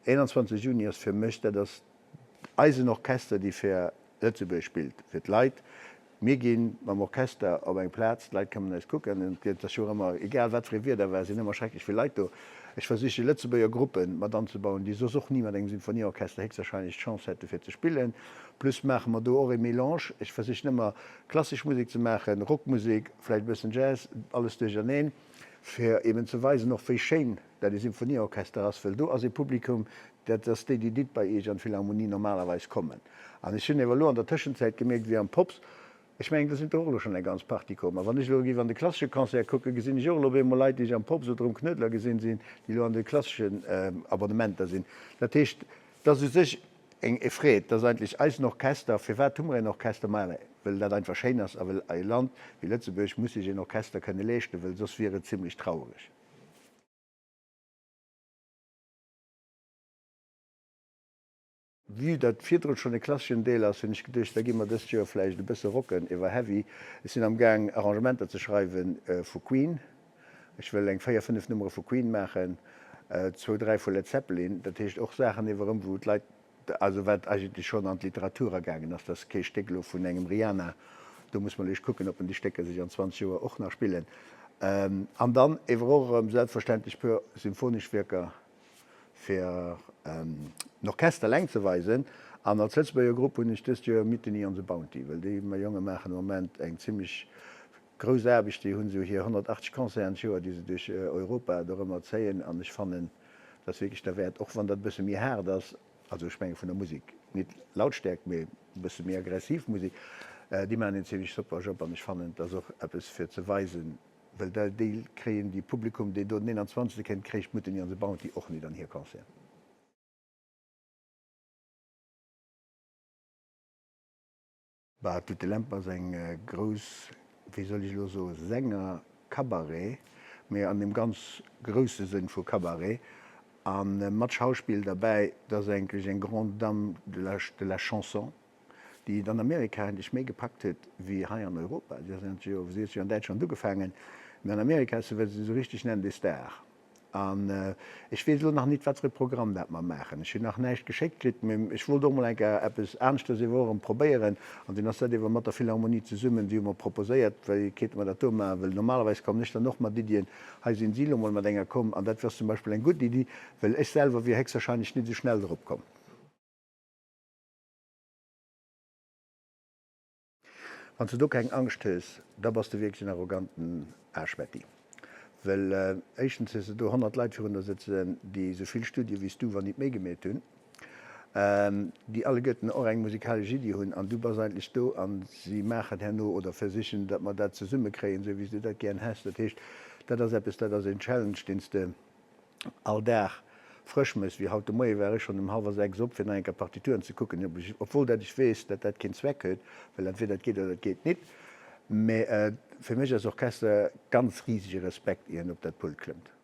21 Juni ass fir mech, dat ass eisen Orchester, dee fir Lëtzebuerg spillt, fir d'Leit. Mir gi mam Orchester op eng Plaz, d'Leit kommen eis kucken. Et ass jo och ëmmer, egal wat fir ee Wieder war, sinn ëmmer schrecklech vill Leit do. Ech versiche Lëtzebuerger Gruppe mat anzebauen, déi soss och ni mat engem Symphonieorchester héchstwahrscheinlech d'Chance hätte fir ze spillen. Plus maache mer do och ee Melange. Ech versichen ëmmer klassesch Musek ze maachen, Rockmusek, vläicht e bëssen Jazz, alles duercherneen, fir eben ze weisen och wéi schéin dat ee Symphonieorchester ass, wëll do ass ee Publikum, dat ass déi, déi nit bei Iech an d'Philharmonie normalerweis kommen. An ech hunn ewer elo an der Tëschenzäit gemierkt, wéi am Pops, ech mengen, do sinn der och elo schonn eng ganz Partie komm, a wann ech elo géif an de klassesche Concert kucken, gesinn ech och elo op eemol Leit, déi ech am Pops oder um Knuedler gesinn sinn, déi elo an de klasseschen Abonnementer sinn. Dat heescht, et ass u sech eng Freed, dass eigentlech eisen Orchester, firwat hu mer een Orchester? Maja, wëll dat einfach schéin ass a wëll e Land wéi Lëtzebuerg muss sech een Orchester kënne leeschten, wëll soss wier et zimlech trauereg. Vue datt virdrun schonn e klasseschen Deel ass, hunn ech geduecht, da gi mer dëst Joer vläicht e bësse rocken iwwer Heavy. Ech sinn am Gaang Arrangementer ze schreiwe vu Queen. Ech wëll eng 4, 5 Nummere vu Queen maachen, zwou, dräi vu Led Zeppelin. Dat heescht och Saachen iwwer erëm, wou d'Leit, also wat eigentlech schonn an d'Literatur agaangen ass. Dat ass kee Stéck elo vun engem Rihanna, do muss mer eréischt kucken, ob en déi Stécker sech an 20 Joer och nach spillen. An dann ewer och erëm selbstverständlech puer symphonesch Wierker fir den Orchester eleng ze weisen. An als Lëtzebuerger Grupp hunn ech dëst Joer Mutiny on the Bounty, well déi Jonge maachen am Moment eng zimmlech grouss Aarbecht. Déi hunn esou hir 180 Concerten d'Joer, déi se duerch Europa dorëmmer zéien. An ech fannen, dat ass wierklech derwäert, och wann dat e bësse méi haart ass, also ech menge vun der Musek, nit Lautstärkt, mee e bësse méi aggressiv Musek. Déi maachen een zimmlech super Job an ech fannen, et ass och eppes fir ze weisen, Well da déi kréien déi Publikum deen do den 21 kennt kréich d'Mutiny on the Bounty och nit an hir Concert. Bah, d'Ute Lemper ass eng grouss, wéi soll ech elo soen, Sänger Cabaret, mee an deem ganz grousse Sënn vu Cabaret a mat Schauspill derbäi. Dat ass eigentlech eng grande dame de la de la chanson. déi et an Amerika eigentlech méi gepackt huet wéi hei an Europa. Si ass eigentlech jo, si huet jo an Däitschland ugefaangen, mä an Amerika ass se, wat se esou richteg nennen, de Star. An ech weess elo nach nit, wat fir e Programm dat mer maachen. Ech hunn nach näischt geschéckt kritt, mä ech wollt och mol eng Kéier eppes aneschters ewer och erëm probéieren. An dunn ass dat ewer mat der Philharmonie zesummen, si hu mer proposéiert, wéi kéinte mer dat do maachen, wëll normalerweis kommen ech dann och mat Iddien. Hei sinn si elo mol mat enger komm an dat ass zum Beispill eng gutt Iddi, wëll ech selwer wier héchstwahrscheinlech nit esou schnell drop komm. Wann s de do keng Angscht hues, da bass de wierklech en arroganten Aarschmetti. Well éischtens hues de do 100 Leit virun der sëtzen, déi esou vill Studie wéi s du, wann nit méi, gemeet hunn, déi alleguerten och eng musikalesch Iddi hunn an du bass eigentlech do an si maachen herno oder versichen, datt mer dat zesummekréien, esou wéi s du dat gären häss. Dat heescht, dat ass eppes, dat ass en Challenge, deen s de all Dag frësch mëss, wéi haut de Moie war ech schonn um hallwer 6 op fir nach eng Kéier Partituren ze kucken, obwuel dat ech weess, dat dat keen Zweck huet, well entweder et geet oder et geet nit. Mä fir mech ass Orchester ganz risege Respekt ier en op dat Pult klëmmt.